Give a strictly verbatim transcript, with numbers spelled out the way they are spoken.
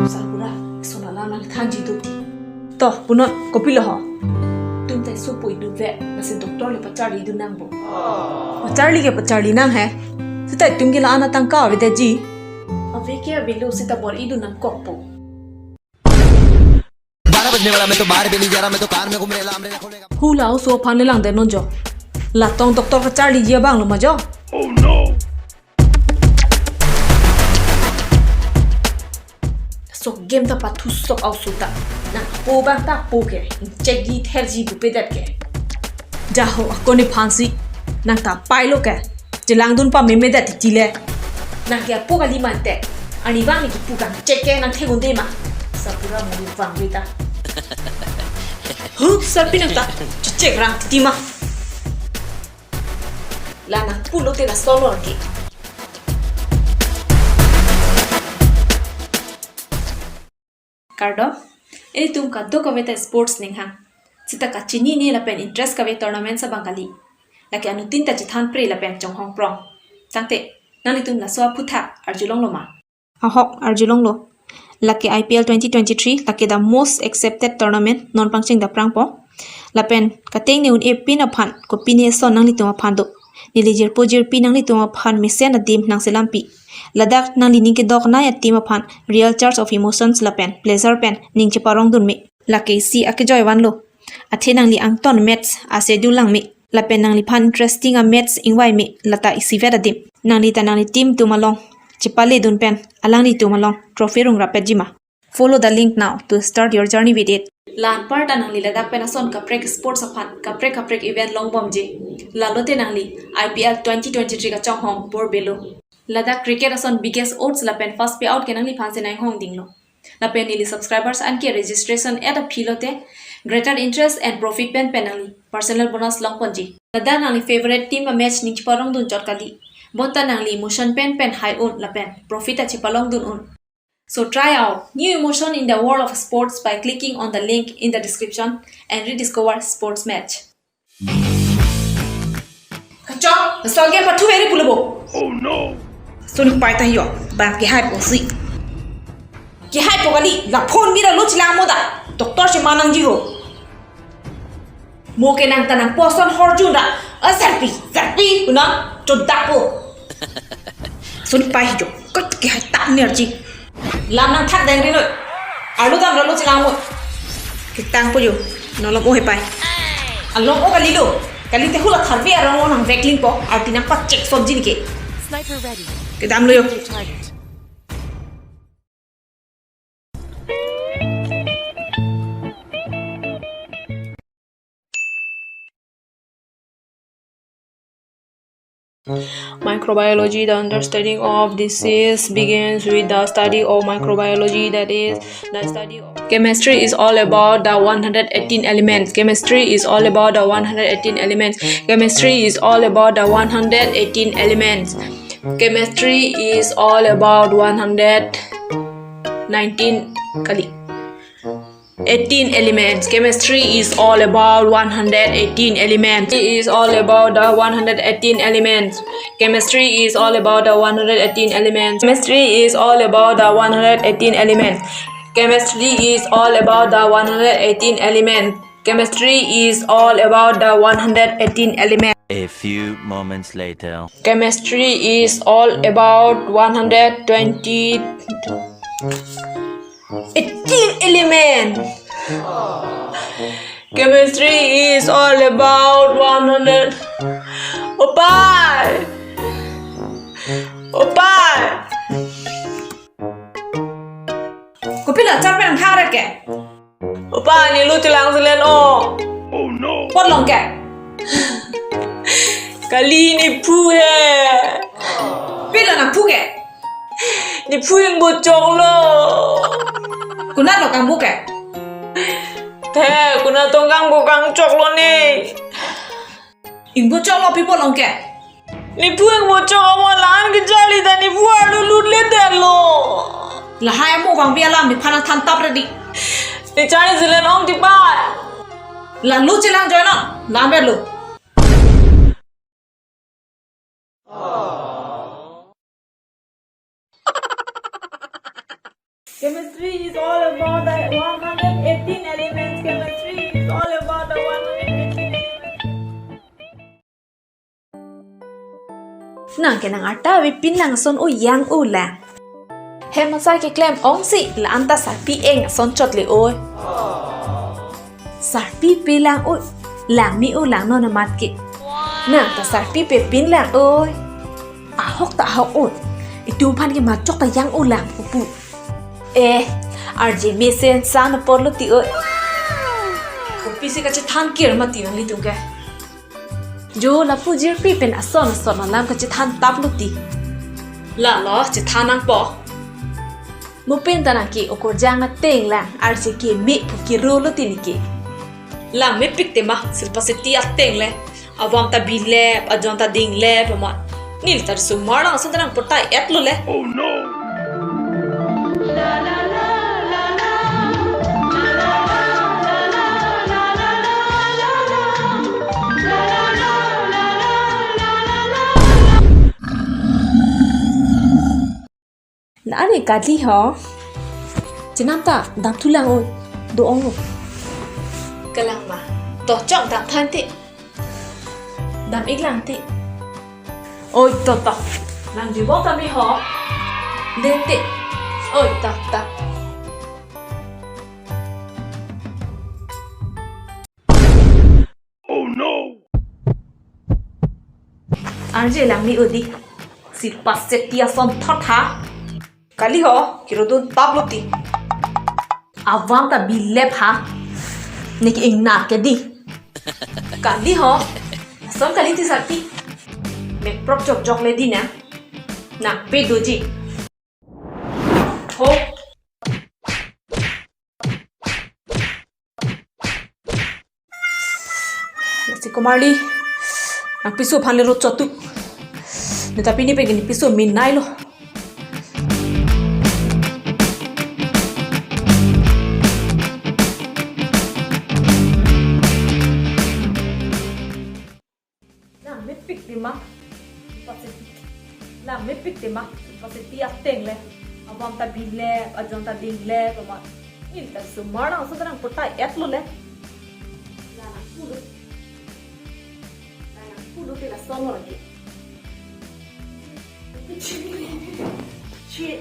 Sarbura, son alam nangthanji doti. To, punon, kopilo ho? Itum ta sopo idunve, lasi doctor le pacharli idun nangpo. Pacharli ke pacharli nang he. Seta itum ke la-an atangka avedetji. Ave ke avelo seta bor-idun nangkokpo. बारह बजने वाला, मैं तो बाहर भी नहीं जा रहा, मैं तो कार में घूम रहा, मेरा खोलेगा। Hula oso aphan le langdet non jo. Latong doctor kacharliji abang lo ma jo. Oh no! So game ta pathu sok a-oso ta. Nangpo abang ta po ke. Chekji therji pupedet ke. Jaho ako nephansi. Nang ta pailo ke. Chelangdun pamemedet titi le. Nang ke apo kali mate. Arnivang ne kipu kangchek ke nang thegunde ma. Sarbura mo vangve ta. Huh, sarpi nang ta. Chechek rang titi ma. La nang pulote laso lo ke. Kardom, ilitum kadokave ta sports ninghang. Seta kachinine lapen interest kave tournaments abang kali. Lake anuttin ta chethanpre lapen chonghong prong. Tangte, nanglitum laso aphuthak arjulonglo ma? Ahok arjulonglo. Lake I P L twenty twenty-three, lake the most accepted tournament, non pangcheng daprangpo. Lapen, kateng ne un-e pin aphan, kopine son nanglitum aphan do. Neli jirpo jirpi nanglitum aphan mesen adim nangselampi. Ladak nanglining kedoknei a-team aphan real charge of emotions lapen pleasure pen ning cheparongdun me. Lake isi akejoi vanlo. Athe nangli angton match a-schedule lang me. Lapen nangliphan interesting a-match ingvai me lata isivet adim. Nangli ta nangli team atum along chepaledun pen alanglitum along trophy rungrapetji ma. Follow the link now to start your journey with it. La anparta nangli ladak pen ason kaprek sports aphan, kaprek kaprek event longbomji. Lalote nangli I P L twenty twenty-three kachonghong bor-belo. Ladak cricket ason biggest odds lapen first payout ke nangliphansi nanghongdinglo. Lapen neli subscribers anke registration et aphi lote greater interest and profit pen pen nangli personal bonus longponji. Ladak nangli favorite team a-match ning cheparongdun chot kali. Bonta nangli emotion pen pen hai un lapen profit ta chepalongdun un. So try out new emotion in the world of sports by clicking on the link in the description and rediscover sports match. Kachong, sol ke pathu veri pulo bo. Oh no. Soni pai ta yo, ba kehaipo si. Kehaipo kali, la phone bira lo chelang mo da. Doctor si manangji ho. Mo ke nang ta nangpo ason horjun ra. A zarpi, zarpi, kuna, chodakpo. Soni pai hi jo, kot kehai tak nerji. Lam nangthak deng ri noi. Arlo dam ralo chelang mo. Ketangpo jo, nolom o hepai. Along o kalilo. Kalite hula tharve arong lo nangveklingpo. Arti nangpachek sonji nike. Sniper ready. Kedamlo jo. Target. Microbiology, the understanding of disease, begins with the study of microbiology, that is, the study of chemistry is all about the one hundred eighteen elements. Chemistry is all about the one hundred eighteen elements. Chemistry is all about the one hundred eighteen elements. Chemistry is all about one hundred nineteen kali. Eighteen elements. Chemistry is all about one hundred eighteen elements. It is all about the one hundred eighteen elements. Chemistry is all about the one hundred eighteen elements. Chemistry is all about the one hundred eighteen elements. Chemistry is all about the one hundred eighteen elements. Chemistry is all about the one hundred eighteen elements. A few moments later. Chemistry is all about one hundred twenty eighteen element. Chemistry is all about one hundred. Opai! Opai! Kopilo char pen hang reke? Opa, ne lo chelang selen o. Oh no. Pot long ke? Kali, nephu he. Pilo nangphu ke? Nephu ingbo choklo. Konat lo kangbu ke? The, konat tong kangbo kangchoklo ne. Ingbo choklo pi pulo ke. Nephu ingbo chok amo lan kecharli ta nephu arlo lutledetlo. Lahai amo vangpi alam nephan nangthan tap ready. Necharli si le-ong tipa. La lo chelang join on. Lam re lo. Chemistry is all about the one hundred eighteen elements. Chemistry is all about the one hundred eighteen elements. Nang ke nang arta ave pin lang ason o yang o lang. Hem asar keklem ongsi la-an ta sarpi eng ason chot le oi. Sarpi pe lang oi, lang me o lang non amat ke. Nang ta sarpi pe pin lang oi. Ahok ta ahok oi. Itum aphan ke machok ta yang o lang pupu. Eh, R J mesen sang na porlo ti oi. Kopi si kachethan kir mati nanglitum ke. Jo lapu jirpi pen ason ason alam kachethan taplo ti. Lalo chethan nangpo. Mo pen ta nang ke okorjang ateng lang R J keme pu kirolo ti neke. Lang mepik tema Shilpa Shetty ateng le. Avam ta bilep, ajon ta dinglep, amat. Neli ta sumar lang ason ta nang portai etlo le. Oh no! La-an e kali ho. Chenam ta dam thu lang oi. Do-ong lo. Kalang ma. To chok dam than ti. Dam ik lang ti. Oi to to. Nang di bo ta mi ho. Den ti. Oi to to. Oh no! R J lang ni odi. Shilpa Shetty ason thot ha. Kali ho, kirodun taplo ti. Avam ta bilep ha. Neke ingna ke di. Kali ho. Ason kali ti sarpi. Mek prop jok jok le di na. Nang pe doji. Ho. Si Komarli, nang piso aphan le ro chotu. Neta pini pen ke ne piso min nai lo. Lang mepik tema, Shilpa Shetty. Lang mepik tema, Shilpa Shetty ateng le. Avam ta bilep, ajon ta dinglep, amat. Neli ta sumar lang ason ta nang portai etlo le. La nang pulo. La nang pulo ti lason lo lagi. Shit.